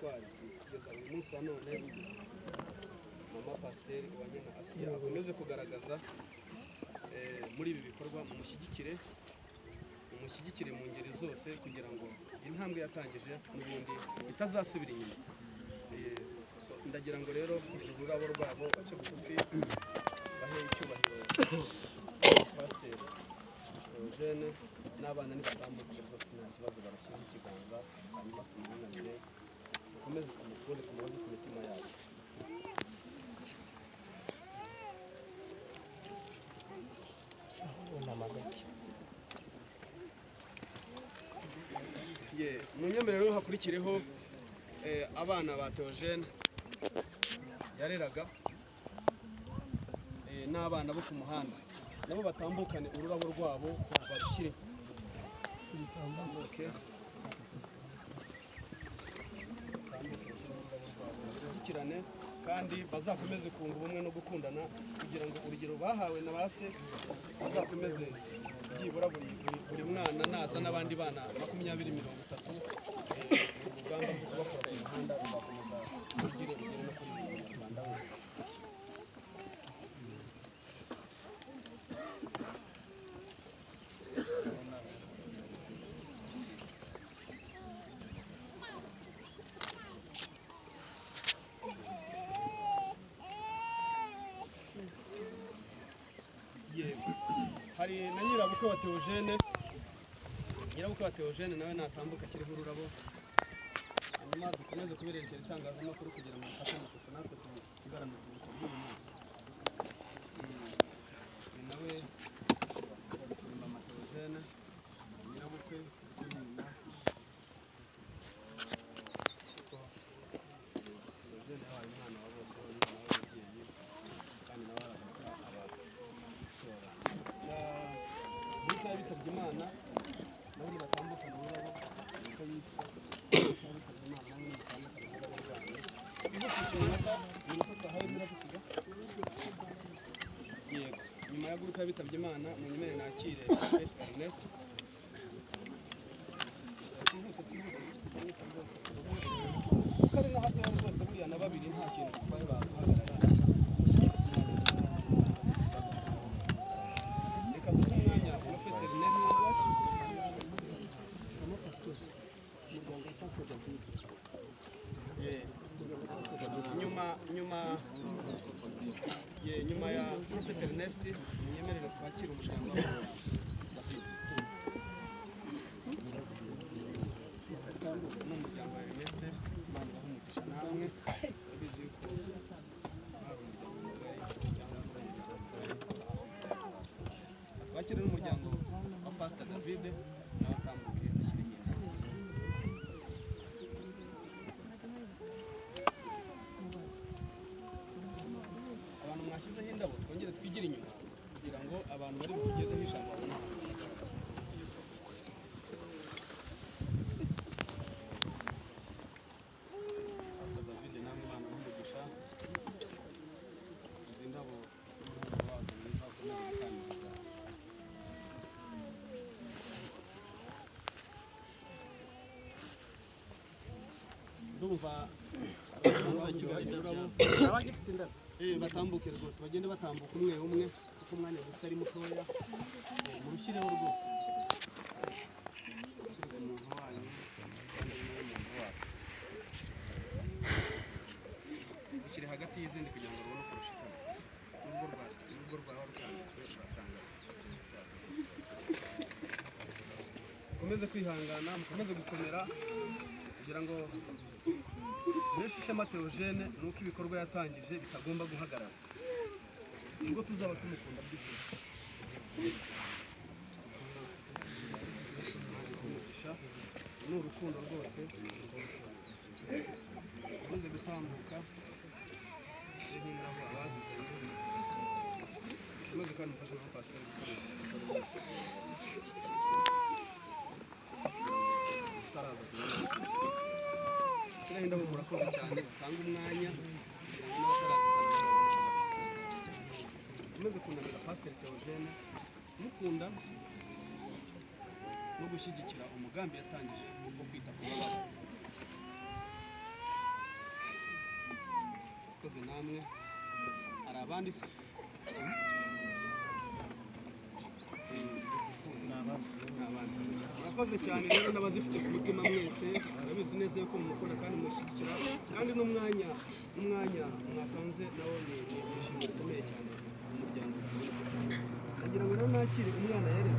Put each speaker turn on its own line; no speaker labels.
ubutwari kugeza uyu munsi wa none. Mama Pasiteri Uwanyana Asiya akomeze kugaragaza muri ibi bikorwa, mumushyigikire, mumushyigikire mu ngeri zose kugira ngo intambwe yatangije n'ubundi itazasubira inyuma. So, ndagira ngo rero uru rurabo rwabo bace bugufi bahe icyubahiro Pasiteri Eugene n'abana. Nibatambuke rwose, nta kibazo, barashyizeho ikiganza, hanyuma tumwunamire, dukomeze tumukunde, tumuhoze ku mitima yacu.
Unama gake.
Ye, mu nyemerero rero hakurikireho abana ba Theogene yareraga n'abana bo ku muhanda, nabo batambukane ururabo rwabo barushyireho. Okay. Bashyigikirane kandi bazakomeze kunga ubumwe no gukundana, kugira ngo urugero bahawe na ba se bazakomeze. Byibura buri mwana naza n'abandi bana 20, 30, urugamba rwo kubakura ku muhanda ruzakomeza rugire rugere no kuri buri munyarwanda wese. Yego, hari na nyirabukwe wa Theogene. Nyirabukwe wa Theogene nawe natambuka ashyireho ururabo, hanyuma dukomeze kuberekera itangazamakuru kugira ngo dufate amashusho, natwe dusigarane urwibutso rw'uyu munsi. Uyu nawe ni mama Theogene, nyirabukwe uri inyuma, kuko Theogene yabaye umwana wa bose, umwana w'ababyeyi, kandi nawe aragaruka abasura. Gurupe y'abitabye Imana nabo nibatambukane ururabo, niko yitwa, abitabye Imana nabo nibatambukane ururabo rwanyu. Twihutishe iminota twahawe muradusiga. Yego, nyuma ya gurupe y'abitabye Imana, munyemerere nakire Prophet Ernest. Twihute, twihute, twihute rwose, kuko ari na hatoya rwose. Buriya na babiri nta kintu bitwaye, bahagarara. Reka duhe umwanya Prophet Ernest. Yeah. Nyuma ya Prophet Ernest, munyemerere twakire umuryango wa David n'umuryango wa Ernest. Imana ibahe umugisha namwe. Urabizi yuko hari umuryango mugari cyangwa se umuryango mugari. Twakire n'umuryango wa Pastor David, nawe atambuke ashyire heza. Abantu mwashyizeho indabo, twongere twigire inyuma kugira ngo abantu bari butugezeho ijambo babone ahantu bahagarara. Pastor David, namwe Imana ibahe umugisha. Izi ndabo n'umuhungu wazo mwiza ukomeze gutangiza. Ndumva ururabo.
Abagifite indabo.
Batambuke rwose, bagende batambuka umwe umwe, kuko umwanya gusa ari mutoya. Murushyireho rwose. Ushyire ku muntu wanyu kandi nawe muntu wacu. Rushyire hagati y'izindi kugira ngo rubone uko rushikama. Nubwo rwaba rutambitse, urasanga. Mukomeze kwihangana, mukomeze gukomera kugira ngo duheshe ishema Theogene, ni uko ibikorwa yatangije bitagomba guhagarara, nubwo tuzaba tumukunda by'ukuri. Umugisha ni urukundo rwose. Umaze gutambuka n'indabo abazizanye, umaze kandi umufashe na pasiteri gukora utaraza kubona. Shyiraho indabo, murakoze cyane. Utange umwanya kugira ngo n'abatarazizana nabo babone. Umaze kunamira Pasiteri Theogene, mukunda no gushyigikira umugambi yatangije wo kwita ku babana. Namwe hari abandi se? Ni abandi. Murakoze cyane rero n'abazifite ku mutima mwese, murabizi neza yuko mumukunda kandi mushyigikira, kandi n'umwanya mwatanze nawo ni ishimwe rikomeye cyane mu muryango. Ndagira ngo rero nakire umwana yareze.